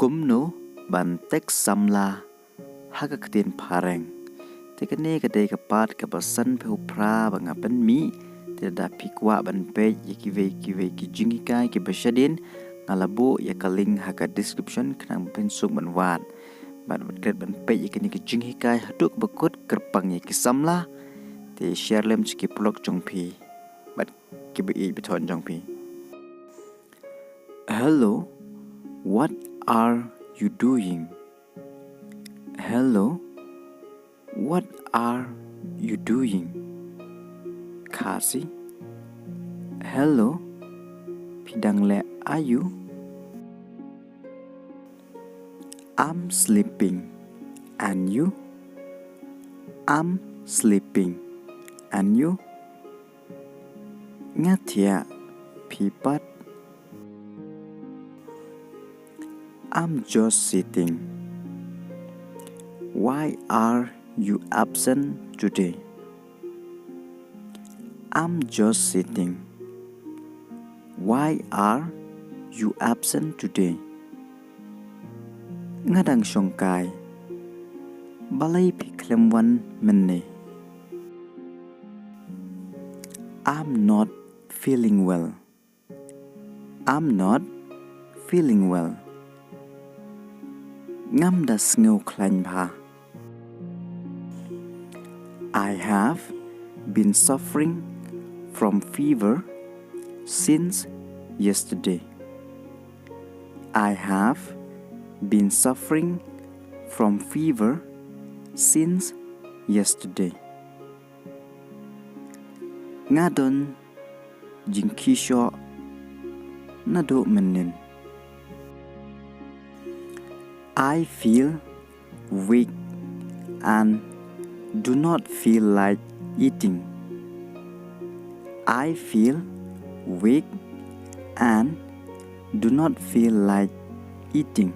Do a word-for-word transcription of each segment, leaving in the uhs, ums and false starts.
Kumno ban text samla ha ka ktien phareng. Te kane ka dei ka part kaba sanphew phra ba nga pynmih. Te lada phi kwah ban peit ïa kiwei kiwei ki jinghikai kiba shadien, nga la buh ïa ka link ha ka description khnang ba phin suk ban wad. Bad wat klet ban peit ïa kine ki jinghikai haduh ba kut kyrpang ïa ki samla. Te share lem sha ki paralok jong phi bad kiba ïeit ba thon jong phi. Hello, what are you doing? Hello, what are you doing? Khasi. Hello, phi dang leh aïu? I'm sleeping. And you? I'm sleeping. And you? Nga thiah, phi pat? I'm just sitting. Why are you absent today? I'm just sitting. Why are you absent today? Nga dang shongkai. Balei phi khlem wan mynne? I'm not feeling well. I'm not feeling well. Ngam da sngew khlaiñ bha. I have been suffering from fever since yesterday. I have been suffering from fever since yesterday. Nga don jingkhishoh naduh mynnin. I feel weak and do not feel like eating. I feel weak and do not feel like eating.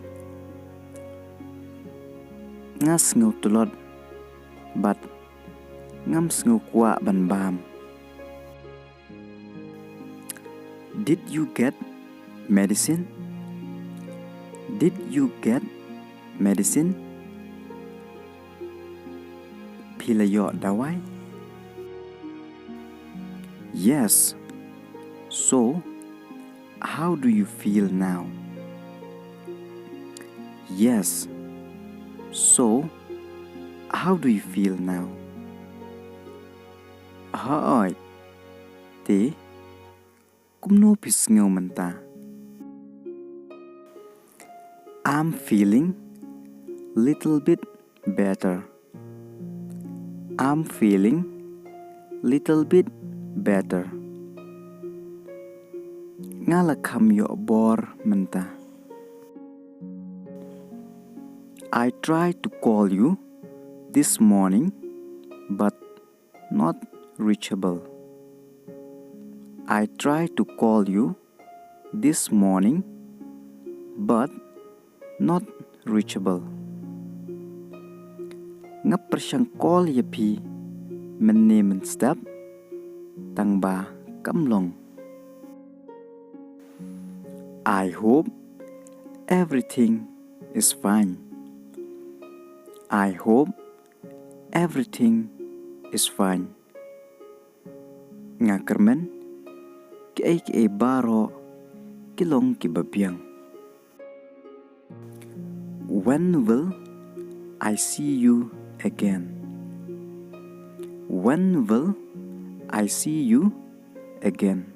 Nga sngew tlot bad ngam sngew kwah ban bam. Did you get medicine? Did you get medicine? Phi la ïoh dawai? Yes. So, how do you feel now? Yes. So, how do you feel now? Hooid. Te, kumno phi sngew mynta? I'm feeling little bit better. I'm feeling little bit better. Nga la kham ïoh bor mynta. I tried to call you this morning, but not reachable. I tried to call you this morning, but not reachable. Nga pyrshang call ïa phi mynne mynstep, tang ba kam long. I hope everything is fine. I hope everything is fine. Nga kyrmen kiei kiei baroh ki long kiba biang. When will I see you again? When will I see you again?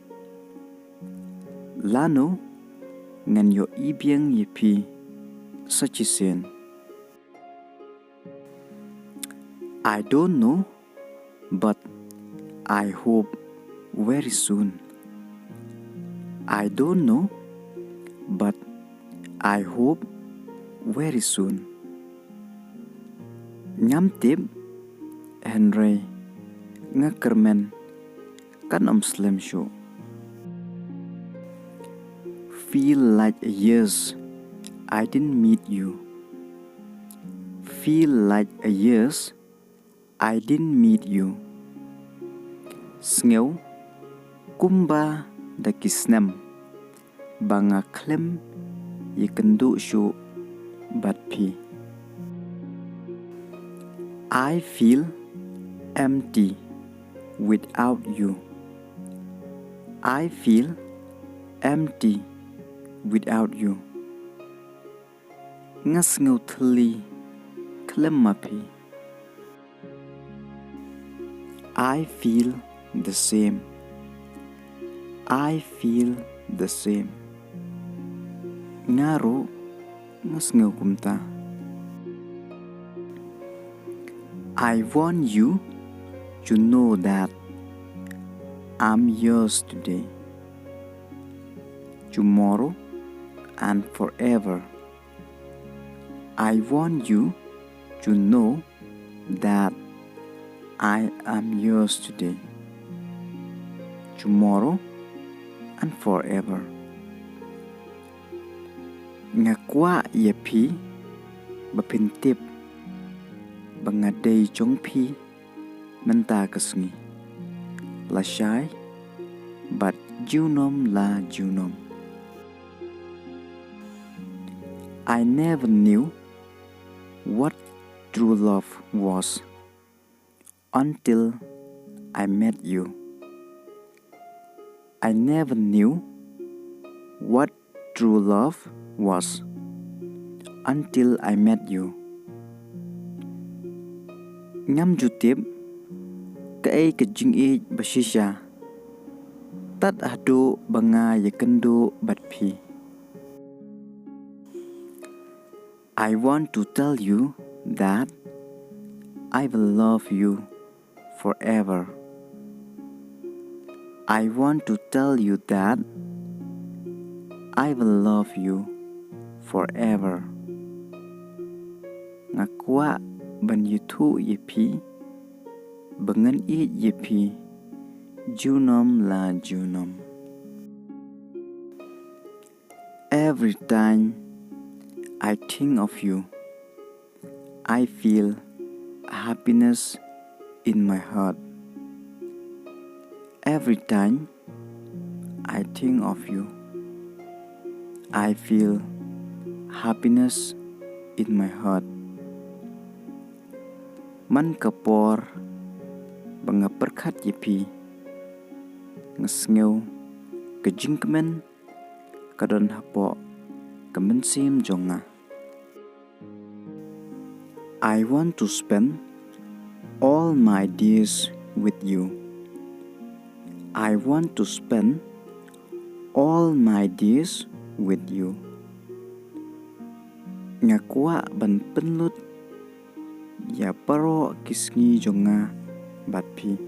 Lano ngan ïohi biang ïa phi sa shisien? I don't know, but I hope very soon. I don't know, but I hope very soon. Ngam tip, hynrei nga kyrmen kan ym slem shuh. Feel like a years I didn't meet you. Feel like a years I didn't meet you. Sngew kumba da ki snem ba nga khlem ïakynduh shuh bad phi. I feel empty without you. I feel empty without you. Nga sngew thylli khlem ma phi. I feel the same. I feel the same. Nga ruh nga sngew kumta. I want you to know that I'm yours today, tomorrow, and forever. I want you to know that I am yours today, tomorrow, and forever. Nga kwah ïa phi ba phin tip ba nga dei jong phi mynta ka sngi, lashai bad junom la junom. I never knew what true love was until I met you. I never knew what true love was until I met you. Ngam ju tip kaei ka jingïeit ba shisha tad haduh ba nga ïakynduh bad phi. I want to tell you that I will love you forever. I want to tell you that I will love you forever. Nga kwah ban ïathuh ïa phi ba ngan ïeit ïa phi junom la junom. Every time I think of you, I feel happiness in my heart. Every time I think of you, I feel happiness in my heart. Man ka por ba nga pyrkhat ïa phi, nga sngew ka jingkmen ka don hapoh ka mynsiem jong nga. I want to spend all my days with you. I want to spend all my days with you. Nga kwah ban pynlut ïa baroh ki sngi jong nga bad phi.